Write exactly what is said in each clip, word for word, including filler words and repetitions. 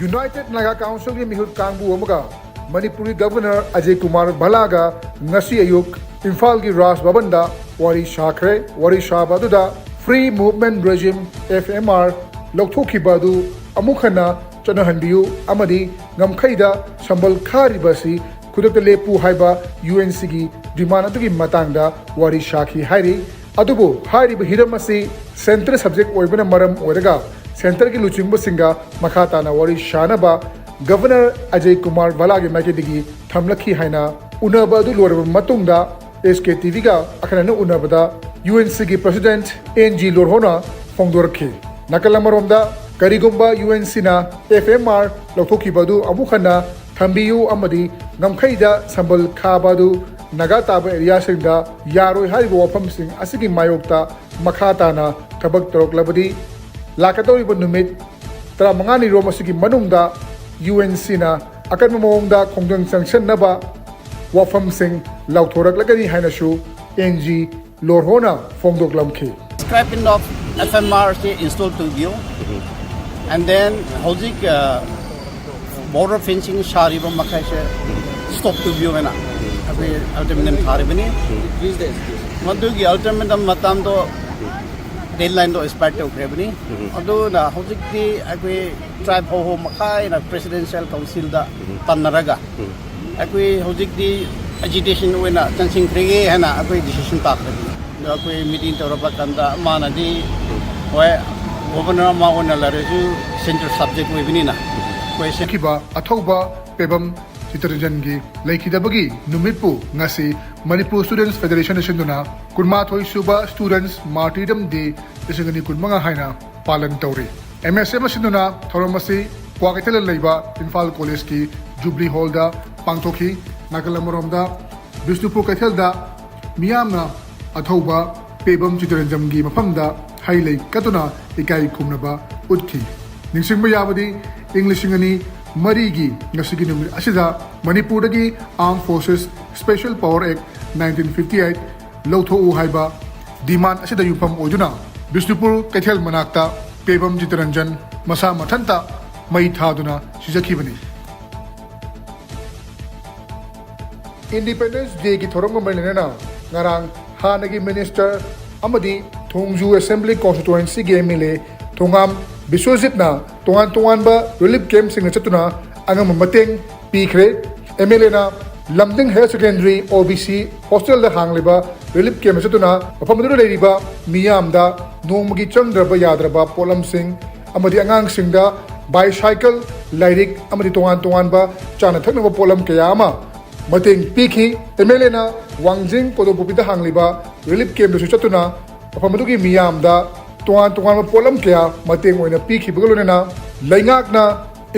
United Naga Councilꯒꯤ ꯃꯤꯍꯨꯠ ꯀꯥꯡꯕꯨ ꯑꯃꯒ ꯃꯅꯤꯄꯨꯔꯒꯤ Governor ꯑꯖꯌ ꯀꯨꯃꯥꯔ ꯚꯜꯂꯥꯒ ꯉꯁꯤ ꯑꯌꯨꯛ ꯏꯝꯐꯥꯜꯒꯤ ꯔꯥꯖ ꯚꯕꯟꯗ ꯋꯥꯔꯤ ꯁꯥꯈ꯭ꯔꯦ꯫ ꯋꯥꯔꯤ ꯁꯥꯕ ꯑꯗꯨꯗ Free Movement Regime, F M R, ꯂꯧꯊꯣꯛꯈꯤꯕ ꯑꯗꯨ ꯑꯃꯨꯛ ꯍꯟꯅ ꯆꯠꯅꯍꯟꯕꯤꯌꯨ ꯑꯃꯗꯤ ꯉꯝꯈꯩꯗ ꯁꯝꯕꯜ ꯈꯥꯔꯤꯕ ꯑꯁꯤ ꯈꯨꯗꯛꯇ ꯂꯦꯞꯄꯨ ꯍꯥꯏꯕ U N Cꯒꯤ demand ꯑꯗꯨꯒꯤ ꯃꯇꯥꯡꯗ ꯋꯥꯔꯤ ꯁꯥꯈꯤ ꯍꯥꯏꯔꯤ꯫ ꯑꯗꯨꯕꯨ ꯍꯥꯏꯔꯤꯕ ꯍꯤꯔꯝ ꯑꯁꯤ central subject ꯑꯣꯏꯕꯅ ꯃꯔꯝ ꯑꯣꯏꯔꯒ centreꯒꯤ ꯂꯨꯆꯤꯡꯕꯁꯤꯡꯒ ꯃꯈꯥ ꯇꯥꯅ ꯋꯥꯔꯤ ꯁꯥꯅꯕ Governor ꯑꯖꯌ ꯀꯨꯃꯥꯔ ꯚꯜꯂꯥꯒꯤ ꯃꯥꯏꯀꯩꯗꯒꯤ ꯊꯝꯂꯛꯈꯤ ꯍꯥꯏꯅ ꯎꯅꯕ ꯑꯗꯨ ꯂꯣꯏꯔꯕ ꯃꯇꯨꯡꯗ S K T Vꯒ ꯑꯈꯟꯅꯅ ꯎꯅꯕꯗ U N Cꯒꯤ President N G ꯂꯣꯔꯍꯣꯅ ꯐꯣꯡꯗꯣꯔꯛꯈꯤ꯫ ꯅꯥꯀꯜ ꯑꯃꯔꯣꯝꯗ, ꯀꯔꯤꯒꯨꯝꯕ U N Cꯅ F M R ꯂꯧꯊꯣꯛꯈꯤꯕ ꯑꯗꯨ ꯑꯃꯨꯛ ꯍꯟꯅ ꯊꯝꯕꯤꯌꯨ ꯑꯃꯗꯤ ꯉꯝꯈꯩꯗ ꯁꯝꯕꯜ ꯈꯥꯕ ꯑꯗꯨ ꯅꯥꯒꯥ ꯇꯥꯕ areaꯁꯤꯡꯗ ꯌꯥꯔꯣꯏ ꯍꯥꯏꯔꯤꯕ ꯋꯥꯐꯝꯁꯤꯡ ꯑꯁꯤꯒꯤ ꯃꯥꯌꯣꯛꯇ ꯃꯈꯥ ꯇꯥꯅ ꯊꯕꯛ ꯇꯧꯔꯛꯂꯕꯗꯤ, ꯂꯥꯛꯀꯗꯧꯔꯤꯕ ꯅꯨꯃꯤꯠ ꯇꯔꯥꯃꯉꯥꯅꯤꯔꯣꯝ ꯑꯁꯤꯒꯤ ꯃꯅꯨꯡꯗ U N Cꯅ ꯑꯀꯟꯕ ꯃꯑꯣꯡꯗ ꯈꯣꯡꯖꯪ ꯆꯪꯁꯤꯟꯅꯕ ꯋꯥꯐꯝꯁꯤꯡ ꯂꯥꯎꯊꯣꯔꯛꯂꯒꯅꯤ ꯍꯥꯏꯅꯁꯨ N G ꯂꯣꯔꯍꯣꯅ ꯐꯣꯡꯗꯣꯛꯂꯝꯈꯤ꯫ Scrapping of F M R say install ꯇꯧꯕꯤꯌꯨ꯫ And then ꯍꯧꯖꯤꯛ border fencing ꯁꯥꯔꯤꯕ ꯃꯈꯩꯁꯦ stop ꯇꯧꯕꯤꯌꯨ ꯍꯥꯏꯅ ꯑꯩꯈꯣꯏ ultimatum ꯊꯥꯔꯤꯕꯅꯤ꯫ ꯃꯗꯨꯒꯤ ultimatum ꯃꯇꯝꯗꯣ, deadlineꯗꯣ expire ꯇꯧꯈ꯭ꯔꯕꯅꯤ꯫ ꯑꯗꯨꯅ ꯍꯧꯖꯤꯛꯇꯤ ꯑꯩꯈꯣꯏ tribe ꯍꯧꯍꯧ ꯃꯈꯩꯅ Presidential Councilꯗ ꯇꯥꯟꯅꯔꯒ ꯑꯩꯈꯣꯏ ꯍꯧꯖꯤꯛꯇꯤ agitation ꯑꯣꯏꯅ ꯆꯪꯁꯤꯟꯈ꯭ꯔꯒꯦ ꯍꯥꯏꯅ ꯑꯩꯈꯣꯏ decision ꯇꯥꯈ꯭ꯔꯕꯅꯤ꯫ ꯑꯗꯣ ꯑꯩꯈꯣꯏ meeting ꯇꯧꯔꯛꯄ ꯀꯥꯟꯗ ꯃꯥꯅꯗꯤ, ꯍꯣꯏ, Governor ꯑꯃ ꯑꯣꯏꯅ ꯂꯩꯔꯁꯨ central subject ꯑꯣꯏꯕꯅꯤꯅ ꯑꯩꯈꯣꯏ ꯈꯤꯕ ꯑꯊꯧꯕ ꯄꯦꯕꯝ ꯆꯤꯇꯔꯟꯖꯟꯒꯤ ꯂꯩꯈꯤꯗꯕꯒꯤ ꯅꯨꯃꯤꯠꯄꯨ ꯉꯁꯤ Manipur Students Federation ꯁꯤꯟꯗꯨꯅ ꯀꯨꯟꯃꯥꯊꯣꯏ ꯁꯨꯕ Students Martyrdom Day ꯂꯤꯁꯤꯡ ꯑꯅꯤ ꯀꯨꯟꯃꯉꯥ ꯍꯥꯏꯅ ꯄꯥꯂꯟ ꯇꯧꯔꯤ꯫ M S F ꯁꯤꯟꯗꯨꯅ ꯊꯧꯔꯝ ꯑꯁꯤ ꯀ꯭ꯋꯥꯀꯩꯊꯦꯜꯗ ꯂꯩꯕ ꯏꯝꯐꯥꯜ ꯀꯣꯂꯦꯖꯀꯤ ꯖꯨꯕ꯭ꯂꯤ ꯍꯣꯜꯗ ꯄꯥꯡꯊꯣꯛꯈꯤ꯫ ꯅꯥꯀꯜ ꯑꯃꯔꯣꯝꯗ ꯕꯤꯁꯅꯨꯄꯨꯔ ꯀꯩꯊꯦꯜꯗ ꯃꯤꯌꯥꯝꯅ ꯑꯊꯧꯕ ꯄꯦꯕꯝ ꯆꯤꯇꯔꯟꯖꯝꯒꯤ ꯃꯐꯝꯗ ꯍꯩ ꯂꯩ ꯀꯠꯇꯨꯅ ꯏꯀꯥꯏ ꯈꯨꯝꯅꯕ ꯎꯠꯈꯤ꯫ ꯅꯤꯡꯁꯤꯡꯕ ꯌꯥꯕꯗꯤ, ꯏꯪ ꯂꯤꯁꯤꯡ ꯑꯅꯤ ꯃꯔꯤꯒꯤ ꯉꯁꯤꯒꯤ ꯅꯨꯃꯤꯠ ꯑꯁꯤꯗ ꯃꯅꯤꯄꯨꯔꯗꯒꯤ Armed Forces Special Power Act nineteen fifty eight ꯂꯧꯊꯣꯛꯎ ꯍꯥꯏꯕ demand ꯑꯁꯤꯗ ꯌꯨꯝꯐꯝ ꯑꯣꯏꯗꯨꯅ ꯕꯤꯁꯅꯨꯄꯨꯔ ꯀꯩꯊꯦꯜ ꯃꯅꯥꯛꯇ ꯄꯦꯕꯝ ꯆꯤꯇꯔꯟꯖꯟ ꯃꯁꯥ ꯃꯊꯟꯇ ꯃꯩ ꯊꯥꯗꯨꯅ ꯁꯤꯖꯈꯤꯕꯅꯤ꯫ ꯏꯟꯗꯤꯄꯦꯟꯗꯦꯟꯁ ꯗꯦꯒꯤ ꯊꯧꯔꯝꯒ ꯃꯔꯤ ꯂꯩꯅꯅ ꯉꯔꯥꯡ ꯍꯥꯟꯅꯒꯤ ꯃꯤꯅꯤꯁꯇꯔ ꯑꯃꯗꯤ ꯊꯣꯡꯖꯨ assembly ꯀꯣꯟꯁꯇꯤꯇ꯭ꯋꯦꯟꯁꯤꯒꯤ M L A Thongam ꯕꯤꯁ꯭ꯋꯖꯤꯠꯅ ꯇꯣꯉꯥꯟ ꯇꯣꯉꯥꯟꯕ ꯔꯤꯂꯤꯐ ꯀꯦꯝꯞꯁꯤꯡꯗ ꯆꯠꯇꯨꯅ ꯑꯉꯝꯕ ꯃꯇꯦꯡ ꯄꯤꯈ꯭ꯔꯦ꯫ ꯑꯦꯝ ꯑꯦꯜ ꯑꯦꯅ ꯂꯝꯗꯤꯡ ꯍꯥꯌꯔ ꯁꯦꯀꯦꯟꯗꯔꯤ ꯑꯣ ꯕꯤ ꯁꯤ ꯍꯣꯁꯇꯦꯜꯗ ꯍꯥꯡꯂꯤꯕ ꯔꯤꯂꯤꯐ ꯀꯦꯝꯞꯇ ꯆꯠꯇꯨꯅ ꯃꯐꯝ ꯑꯗꯨꯗ ꯂꯩꯔꯤꯕ ꯃꯤꯌꯥꯝꯗ ꯅꯣꯡꯃꯒꯤ ꯆꯪꯗ꯭ꯔꯕ ꯌꯥꯗ꯭ꯔꯕ ꯄꯣꯠꯂꯝꯁꯤꯡ ꯑꯃꯗꯤ ꯑꯉꯥꯡꯁꯤꯡꯗ ꯕꯥꯏꯁꯥꯏꯀꯜ, ꯂꯥꯏꯔꯤꯛ ꯑꯃꯗꯤ ꯇꯣꯉꯥꯟ ꯇꯣꯉꯥꯟꯕ ꯆꯥꯅ ꯊꯛꯅꯕ ꯄꯣꯠꯂꯝ ꯀꯌꯥ ꯑꯃ ꯃꯇꯦꯡ ꯄꯤꯈꯤ꯫ ꯑꯦꯝ ꯑꯦꯜ ꯑꯦꯅ ꯋꯥꯡꯖꯤꯡ ꯀꯣꯗꯣꯄꯣꯄꯤꯗ ꯍꯥꯡꯂꯤꯕ ꯔꯤꯂꯤꯐ ꯀꯦꯝꯞꯇꯁꯨ ꯆꯠꯇꯨꯅ ꯃꯐꯝ ꯑꯗꯨꯒꯤ ꯃꯤꯌꯥꯝꯗ ꯇꯣꯉꯥꯟ ꯇꯣꯉꯥꯟꯕ ꯄꯣꯠꯂꯝ ꯀꯌꯥ ꯃꯇꯦꯡ ꯑꯣꯏꯅ ꯄꯤꯈꯤꯕꯒ ꯂꯣꯏꯅꯅ ꯂꯩꯉꯥꯛꯅ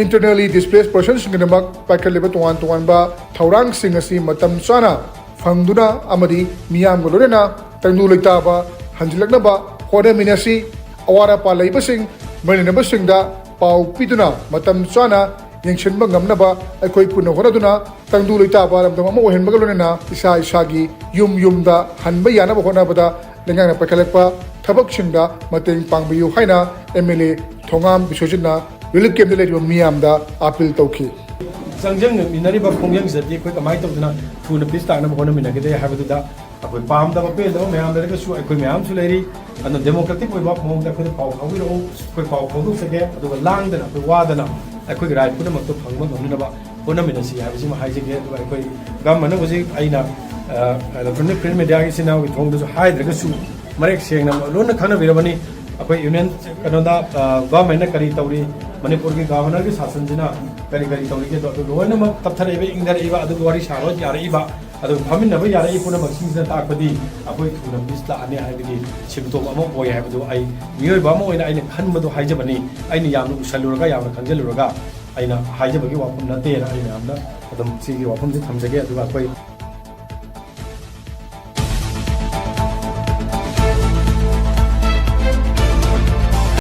internally displaced personꯁꯤꯡꯒꯤꯗꯃꯛ ꯄꯥꯏꯈꯠꯂꯤꯕ ꯇꯣꯉꯥꯟ ꯇꯣꯉꯥꯟꯕ ꯊꯧꯔꯥꯡꯁꯤꯡ ꯑꯁꯤ ꯃꯇꯝ ꯆꯥꯅ ꯐꯪꯗꯨꯅ ꯑꯃꯗꯤ ꯃꯤꯌꯥꯝꯒ ꯂꯣꯏꯅꯅ ꯇꯪꯗꯨ ꯂꯩꯇꯥꯕ ꯍꯟꯖꯤꯜꯂꯛꯅꯕ ꯍꯣꯠꯅꯃꯤꯟꯅꯁꯤ꯫ ꯑꯋꯥꯠ ꯑꯄꯥ ꯂꯩꯕꯁꯤꯡ ꯃꯔꯤ ꯂꯩꯅꯕꯁꯤꯡꯗ ꯄꯥꯎ ꯄꯤꯗꯨꯅ ꯃꯇꯝ ꯆꯥꯅ ꯌꯦꯡꯁꯤꯟꯕ ꯉꯝꯅꯕ ꯑꯩꯈꯣꯏ ꯄꯨꯟꯅ ꯍꯣꯠꯅꯗꯨꯅ ꯇꯪꯗꯨ ꯂꯩꯇꯥꯕ ꯂꯝꯗꯝ ꯑꯃ ꯑꯣꯏꯍꯟꯕꯒ ꯂꯣꯏꯅꯅ ꯏꯁꯥ ꯏꯁꯥꯒꯤ ꯌꯨꯝ ꯌꯨꯝꯗ ꯍꯟꯕ ꯌꯥꯅꯕ ꯍꯣꯠꯅꯕꯗ ꯂꯩꯉꯥꯛꯅ ꯄꯥꯏꯈꯠꯂꯛꯄ ꯊꯕꯛꯁꯤꯡꯗ ꯃꯇꯦꯡ ꯄꯥꯡꯕꯤꯌꯨ ꯍꯥꯏꯅ ꯑꯦꯝ ꯑꯦꯜ ꯑꯦ ꯊꯣꯉꯥꯝ ꯕꯤꯁ꯭ꯋꯖꯤꯠꯅ ꯔꯤꯂꯤꯐ ꯀꯦꯝꯞꯇ ꯂꯩꯔꯤꯕ ꯃꯤꯌꯥꯝꯗ ꯑꯥꯄꯤꯜ ꯇꯧꯈꯤ꯫ ꯆꯪꯁꯤꯟꯃꯤꯟꯅꯔꯤꯕ ꯈꯣꯡꯖꯪꯁꯤꯗꯗꯤ ꯑꯩꯈꯣꯏ ꯀꯃꯥꯏꯅ ꯇꯧꯗꯅ ꯊꯨꯅ ꯄꯤꯁ ꯇꯥꯅꯕ ꯍꯣꯠꯅꯃꯤꯟꯅꯒꯗꯦ ꯍꯥꯏꯕꯗꯨꯗ ꯑꯩꯈꯣꯏ ꯄꯥꯝꯗꯕ ꯄꯦꯟꯗꯕ ꯃꯌꯥꯝ ꯂꯩꯔꯒꯁꯨ ꯑꯩꯈꯣꯏ ꯃꯌꯥꯝꯁꯨ ꯂꯩꯔꯤ꯫ ꯑꯗꯨꯅ ꯗꯦꯃꯣꯀ꯭ꯔꯦꯇꯤꯛ ꯑꯣꯏꯕ ꯃꯑꯣꯡꯗ ꯑꯩꯈꯣꯏꯗ ꯄꯥꯎ ꯐꯥꯎꯕꯤꯔꯛꯎ, ꯑꯩꯈꯣꯏ ꯄꯥꯎ ꯐꯥꯎꯗꯣꯛꯆꯒꯦ꯫ ꯑꯗꯨꯒ ꯂꯥꯡꯗꯅ ꯑꯩꯈꯣꯏ ꯋꯥꯗꯅ ꯑꯩꯈꯣꯏꯒꯤ ꯔꯥꯏꯠ ꯄꯨꯝꯅꯃꯛꯇꯣ ꯐꯪꯕ ꯉꯝꯅꯅꯕ ꯍꯣꯠꯅꯃꯤꯟꯅꯁꯤ ꯍꯥꯏꯕꯁꯤꯃ ꯍꯥꯏꯖꯒꯦ꯫ ꯑꯗꯨꯒ ꯑꯩꯈꯣꯏ ꯒꯚꯔꯟꯃꯦꯟꯠꯅ ꯍꯧꯖꯤꯛ ꯑꯩꯅ, ꯑ, electronic print media ꯒꯤ ꯏꯆꯤꯟ ꯏꯅꯥꯎꯒꯤ ꯊꯣꯡꯗꯁꯨ ꯍꯥꯏꯗ꯭ꯔꯒꯁꯨ ꯃꯔꯦꯛ ꯁꯦꯡꯅ ꯂꯣꯏꯅ ꯈꯪꯅꯕꯤꯔꯕꯅꯤ꯫ ꯑꯩꯈꯣꯏ ꯌꯨꯅꯤꯌꯟ ꯀꯩꯅꯣꯗ, ꯑ, ꯒꯚꯔꯟꯃꯦꯟꯠꯅ ꯀꯔꯤ ꯇꯧꯔꯤ, ꯃꯅꯤꯄꯨꯔꯒꯤ ꯒꯚꯔꯅꯔꯒꯤ ꯁꯥꯁꯟꯁꯤꯅ ꯀꯔꯤ ꯀꯔꯤ ꯇꯧꯔꯤꯒꯦꯗꯣ ꯑꯗꯨ ꯂꯣꯏꯅꯃꯛ ꯇꯞꯊꯔꯛꯏꯕ, ꯏꯪꯊꯔꯛꯏꯕ, ꯑꯗꯨꯒꯤ ꯋꯥꯔꯤ ꯁꯥꯕ ꯌꯥꯔꯛꯏꯕ, ꯑꯗꯨꯒ ꯐꯝꯃꯤꯟꯅꯕ ꯌꯥꯔꯛꯏ ꯄꯨꯝꯅꯃꯛꯁꯤꯡꯁꯤꯅ ꯇꯥꯛꯄꯗꯤ ꯑꯩꯈꯣꯏ ꯊꯨꯅ ꯄꯤꯁ ꯂꯥꯛꯑꯅꯤ ꯍꯥꯏꯕꯒꯤ ꯁꯤꯝꯇꯣꯝ ꯑꯃ ꯑꯣꯏ ꯍꯥꯏꯕꯗꯨ ꯑꯩ ꯃꯤꯑꯣꯏꯕ ꯑꯃ ꯑꯣꯏꯅ ꯑꯩꯅ ꯈꯟꯕꯗꯣ ꯍꯥꯏꯖꯕꯅꯤ꯫ ꯑꯩꯅ ꯌꯥꯝꯅ ꯎꯁꯜꯂꯨꯔꯒ, ꯌꯥꯝꯅ ꯈꯟꯖꯜꯂꯨꯔꯒ ꯑꯩꯅ ꯍꯥꯏꯖꯕꯒꯤ ꯋꯥꯐꯝ ꯅꯠꯇꯦꯅ ꯑꯩ ꯃꯌꯥꯝꯗ ꯑꯗꯨꯝ ꯁꯤꯒꯤ ꯋꯥꯐꯝꯁꯤ ꯊꯝꯖꯒꯦ꯫ ꯑꯗꯨꯒ ꯑꯩꯈꯣꯏ